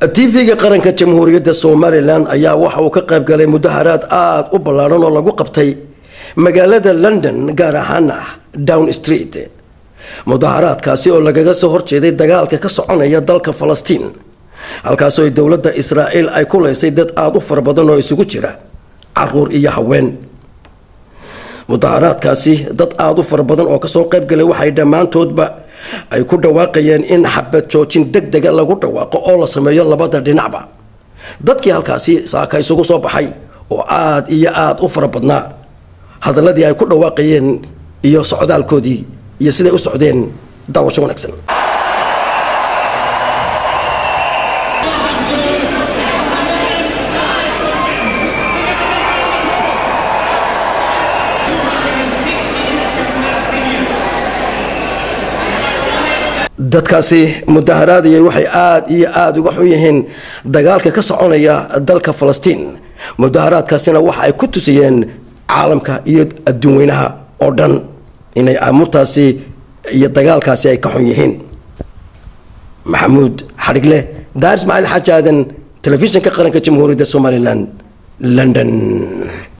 TV-ga qaranka Jamhuuriyadda Somalilan ayaa waxa uu ka qayb galay mudaharaad aada u ballaadhan oo lagu qabtay magaalada London, gaar ahaana Down Street. Mudaharaadkaasi oo lagaga soo horjeeday dagaalka ka soconaya dalka Falastiin, halkaasoo dowladda Israa'iil ay ku leysay dad aada u fara badan oo isugu jira caruur iyo haween. Mudaharaadkaasi dad aada u fara badan oo kasoo qayb galay waxay dhammaantoodba ay ku dhawaaqayeen in xabad joojin deg dega lagu dhawaaqo oo la sameeyo labada dhinacba. Dadkii halkaasi saaka isugu soo baxay oo aada iyo aada u fara badnaa, hadaladii ay ku dhawaaqayeen iyo socdaalkoodii iyo siday u socdeen, daawasho wanaagsan. Dadkaasi mudaharaadayay waxay aada iyo aada uga xun yihiin dagaalka ka soconaya dalka Falastiin. Mudaharaadkaasina waxa ay ku tusiyeen caalamka iyo adduun weynaha oo dhan inay amuurtaasi iyo dagaalkaasi ay ka xun yihiin. Maxamuud Xadhigle, Daar Ismaaciil Xaaji Aadan, Telefishinka Qaranka Jamhuuriyadda Somalilan, London.